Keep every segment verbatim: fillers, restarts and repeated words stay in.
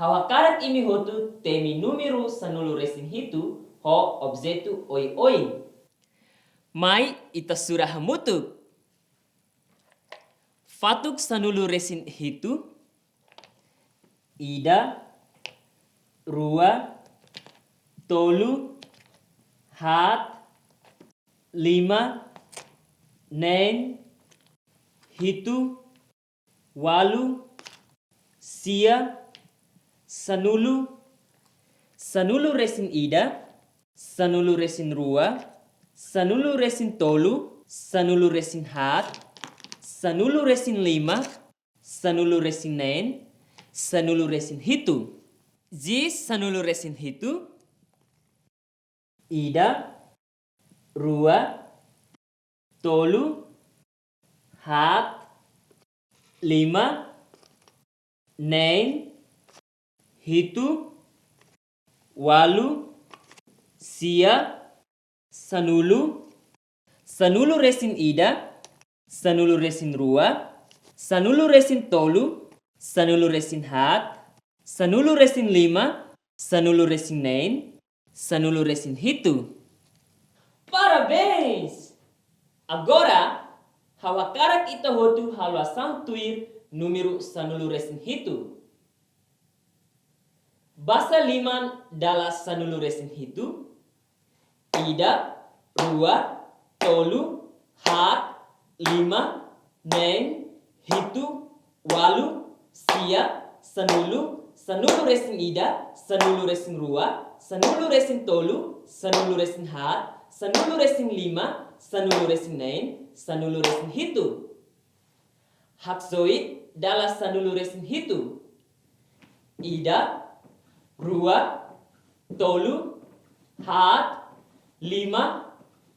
Ha'u hakarak imi hotu temi númeru sanulu-resin-hitu ho objetu oioin. Mai ita sura hamutuk. Fatuk sanulu-resin-hitu. Ida, rua, tolu, haat, lima, neen, hitu, ualu, sia, sanulu, sanulu-resin-ida, sanulu-resin-rua, sanulu-resin-tolu, sanulu-resin-haat, sanulu-resin-lima, sanulu-resin-neen, sanulu-resin-hitu. Jis sanulu-resin-hitu. Ida, rua, tolu, haat, lima, neen, hitu, ualu, sia, sanulu, sanulu-resin-ida, sanulu-resin-rua, sanulu-resin-tolu, sanulu-resin-haat, sanulu-resin-lima, sanulu-resin-neen, sanulu-resin-hitu. Parabéns! Agora, ha'u hakarak ita hotu halo asaun tuir númeru sanulu-resin-hitu. Basa liman dala sanulu-resin-hitu. Ida, rua, tolu, haat, lima, neen, hitu, ualu, sia, sanulu, sanulu-resin-ida, sanulu-resin-rua, sanulu-resin-tolu, sanulu-resin-haat, sanulu-resin-lima, sanulu-resin-neen, sanulu-resin-hitu. Haksoit dala sanulu-resin-hitu. Ida, rua, tolu, haat, lima,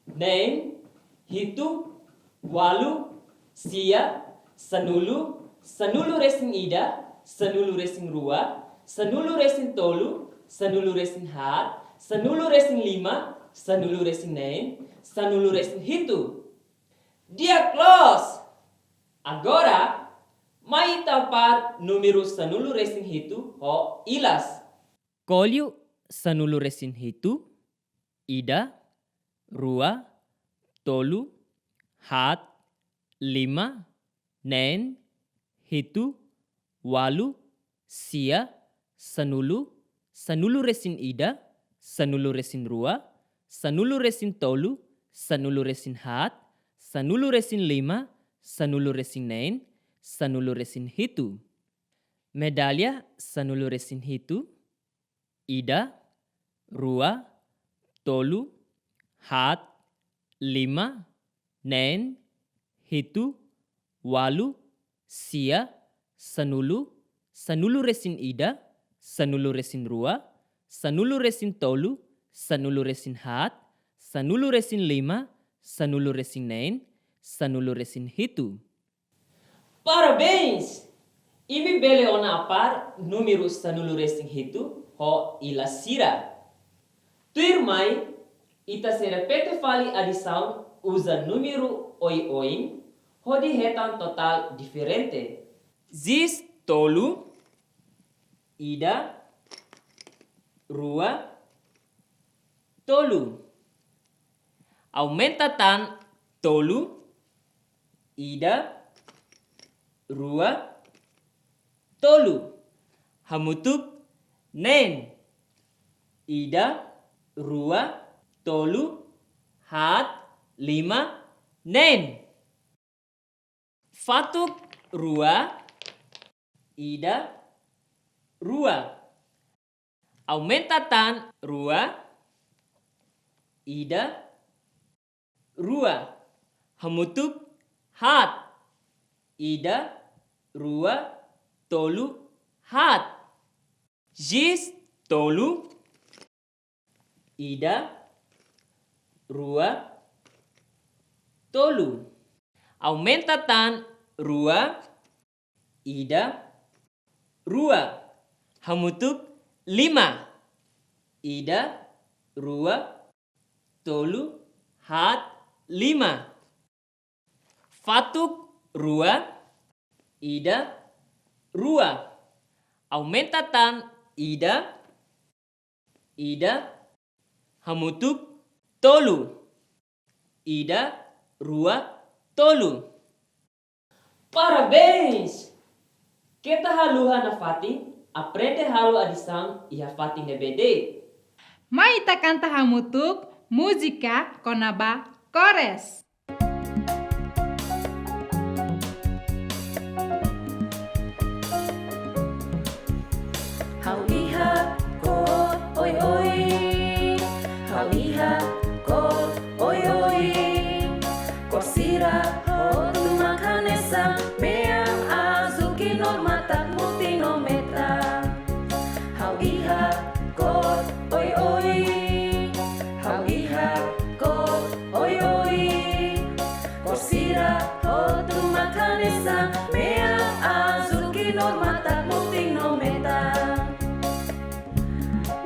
neen, hitu, ualu, sia, sanulu, sanulu-resin-ida, sanulu-resin-rua, sanulu-resin-tolu, sanulu-resin-haat, sanulu-resin-lima, sanulu-resin-neen, sanulu-resin-hitu. Di'ak loos! Agora, mai ita hapar númeru sanulu-resin-hitu ho ilas. Ko'alia sanulu-resin-hitu. Ida, rua, tolu, haat, lima, neen, hitu, ualu, sia, sanulu, sanulu-resin-ida, sanulu-resin-rua, sanulu-resin-tolu, sanulu-resin-haat, sanulu-resin-lima, sanulu-resin-neen, sanulu-resin-hitu. Medalla sanulu-resin-hitu. Ida, rua, tolu, haat, lima, neen, hitu, ualu, sia, sanulu, sanulu-resin-ida, sanulu-resin-rua, sanulu-resin-tolu, sanulu-resin-haat, sanulu-resin-lima, sanulu-resin-neen, sanulu-resin-hitu. Parabéns! Imi bele ona hapar númeru sanulu-resin-hitu ho ilas sira. Tuirmai, ita sei repete fali adisaun uza númeru oioin hodi hetan totál diferente. Jis tolu, ida, rua, tolu. Aumenta tan tolu, ida, rua, tolu. Hamutuk neen. Ida, rua, tolu, haat, lima, neen. Fatuk rua, ida, rua. Aumenta tan rua, ida, rua. Hamutuk haat, ida, rua, tolu, haat. Jis tolu, ida, rua, tolu. Aumenta tan rua, ida, rua. Hamutuk lima, ida, rua, tolu, haat, lima. Fatuk rua, ida, rua. Aumenta tan Ida, ida, hamutuk, tolu. Ida, rua, tolu. Parabéns! Keta haluha nafatin aprende halo adisaun iha fatin ne'ebé de'it. Mai ita kanta hamutuk múzika kona-ba kores. Ha'u iha kór oioin. Ha'u iha kór oioin. Kór sira hotu mak hanesan, mean, azúl, knor, matak, mutin no metan. Ha'u iha kór oioin. Ha'u iha kór oioin. Kór sira hotu mak hanesan, mean, azúl, knor, matak, mutin no metan.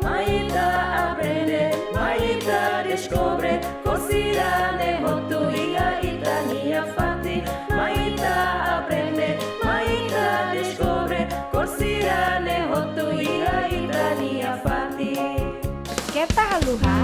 Mai ita aprende, mai ita deskobre, kór sira-ne'e hotu iha ita-nia fatin. Mai ita aprende, mai ita deskobre, kór sira-ne'e hotu iha ita-nia fatin. Keta haluha